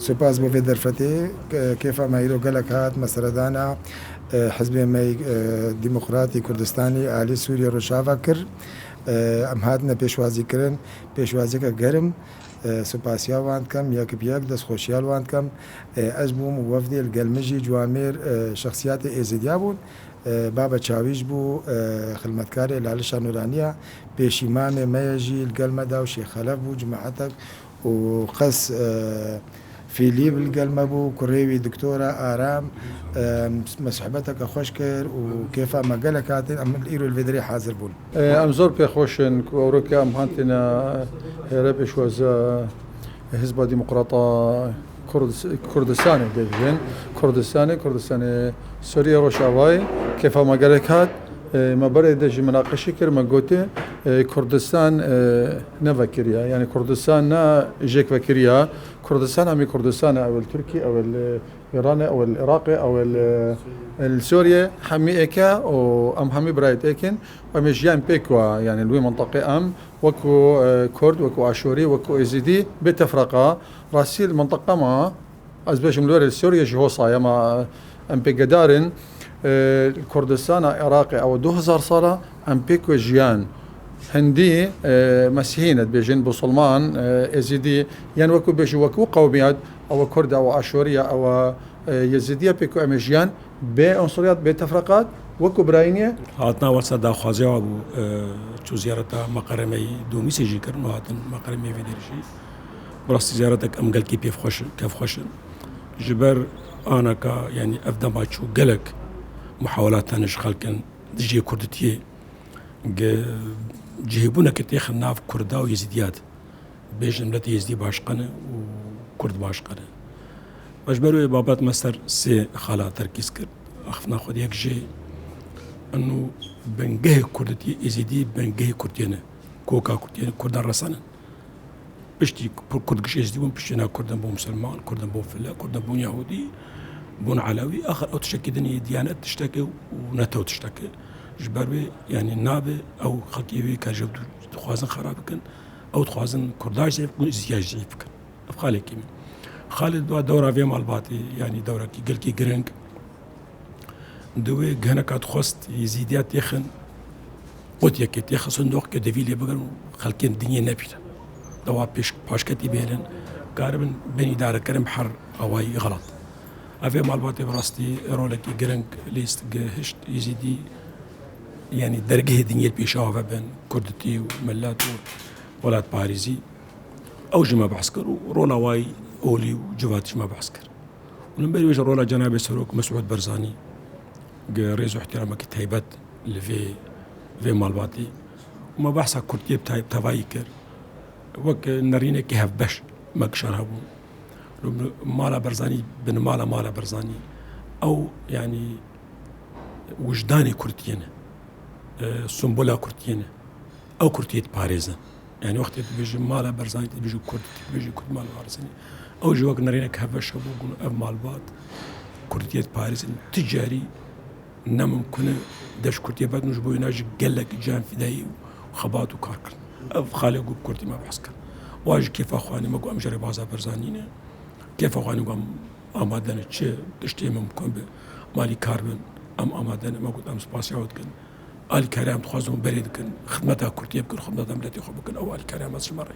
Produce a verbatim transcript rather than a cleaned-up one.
Spas bo vê derfetê. Ke-, kêfa me îro gelek hat, me seredana, e, Hizbê me, e, Demokratî Kurdistanî alî Sûriye Rojava kir. E, em hatine pêşwazî kirin, pêşwaziyeke germ. E, spasiya wan dikim, yek bi yek destxweşiya li wan dikim. E, ez bûm û wefdê li gel min jî ciwamêr, e, şexsiyatê Êzidiya bûn. E, Baba Çawîş bû, e, xilmetkarê Lalişa Nûraniya, pêşîmamê me ye jî li gel me da û Şêx Xelef bû, cemaetek û qes, e, Fîlîb li gel me bû, kurê wî Doktora Aram, e, me sohbeteke xweş kir û kêfa me gelek hatin, em îro li vê derê hazir bûn. E, em zor pê xweş in ku ewroke em hatine hêre pêşwaza Hizba Demokrata Kurd-, Kurdistanê dê bibin. Kurdistanê, Kurdistanê Sûriye Rojavayê, kêfa me gelek hat. E, me berê de jî minaqeşî kir, me gotê, e, Kurdistan, e, ne vekiriya. Yani Kurdistan ne jêk vekiriya. Kurdistan hemî Kurdistan e, ewil Tirkî, ewil, e, Îran e, ewil Iraq e, ewil, e, li Sûriye, hemî êk e û em hemî birayet êk in. Em ê jiyan pêk wa, yani li wê mintaqê em, wekû, e, Kurd, wekû Aşûrî, wekû Êzidî, bê tefreqa, rastî li mintaqa me, ez bêjim li werê Sûriye jî hosa ye, ma em pêgedar in, e, li Kurdistana Iraqê ew du hezar sala, em pêk we jiyan. Hindî, e, Mesîhî ne dibêjin, Musulman, e, Êzidî, yan wekû bêjin, wekû qewmiyat, ew Kurd e, ew Aşûrî ye, ew, e, Êzidiye, pêk we em ê jiyan. Bê unsuriyat, bê tefreqat, wekû birayînê. Hatina wesa daxwaziya wa bû, e, çû ziyareta meqeremeyî Domîsê jî kirin û hatin meqeremeyê vê derê jî. Bi rastî ziyaretek em gelkî pêvxweş in, kevxweş in. Ji ber anaka, yanî ev dema çû gelek muhawelat hene ji xelkin dijî kurditiyê. Ge-, cihêbûneke têxin nav Kurda û Êzîdiya de. Bêjin miletê Êzidî başqe ne û Kurd başqe ne. Me ji ber wê babet me ser sê xala terkîz kir. Axiftina xwe yek jê eno bingehê Kurditiyê Êzidî bingehê Kurdiyê ne. Koka Kurdiyê ne, Kurdan resan in. Piştî Kur-, Kurd giş Êzidî bûn, piştî na Kurdan bûn Musulman, Kurdan bûn File, Kurdan bûn Yahûdî, bûn Elewî. Axir ew tiştekî din ê, diyanet tiştek e û netew tiştek e. Ji ber wê, yanî nabe ew xelkê wê ka ji hev dixwazin xera bikin. Ew dixwazin Kurda jî zî bikin, Êzîdiya jî zî bikin. Ev xalekî min. Xalê di dewra vê malbatê, yanî dewrekî gelkî giring, di wê gihineka dixwest Êzîdiya têxin, qutiyekê têxin sindoqkê devî lê bigirin û xelkên dinyê nebînin. Dewa pêş, paşketî bênin, karibin bên îdarekirin bi her awayî xelat. Ev ê malbatê bi rastî rolekî giring lîst gihişt Êzîdî, yanî dergehê dinyê pêşa ve bin, kurditî û millet û welatparêzî. Ew jî me behs kir û rola wayî olî û civatî jî me behs kir. Û li ber wê jî rola Cenabê Serok Mesûd Barzanî gi rêz û ihtiramekî taybet li vê, vê malbatî. Û me behsa kurdiyê bi tay-, tevayî kir. Wek nerînekî hevbeş me kişand hebû. Mala Barzanî, binmala mala Barzanî. Ew, yanî, wijdanê kurdiyê ne. E, sumbola kurdiyê ne. Ew kurdiyê diparêzin. Yanî wextê tu dibêjî mala Barzanî, tu dibêjî kurd, tu dibêjî kurd mala Barzanî. Ew jî wek nerînek hevbeş hebû, got, ev malbat kurdiyê diparêzin. Ti carî ne mimkun e dev ji kurdiyê vedin, ji bo wîna jî gelek can fidayî û xebat û kar kirin. Ev xalê got, bi kurdî me behs kir. Wa jî kêfa xwe anî, me got, em ji rêbaza Barzanî ne. Kêfa xwe anî, got, em amade ne, çi tiştê mimkun be, em alîkar bin, em amade ne. Me got, em spasiya we dikin. Alîkariya em dixwazin û berê dikin, xidmeta Kurdiyê bikin, xidmeta miletê xwe bikin, ew alîkariya me ji me re.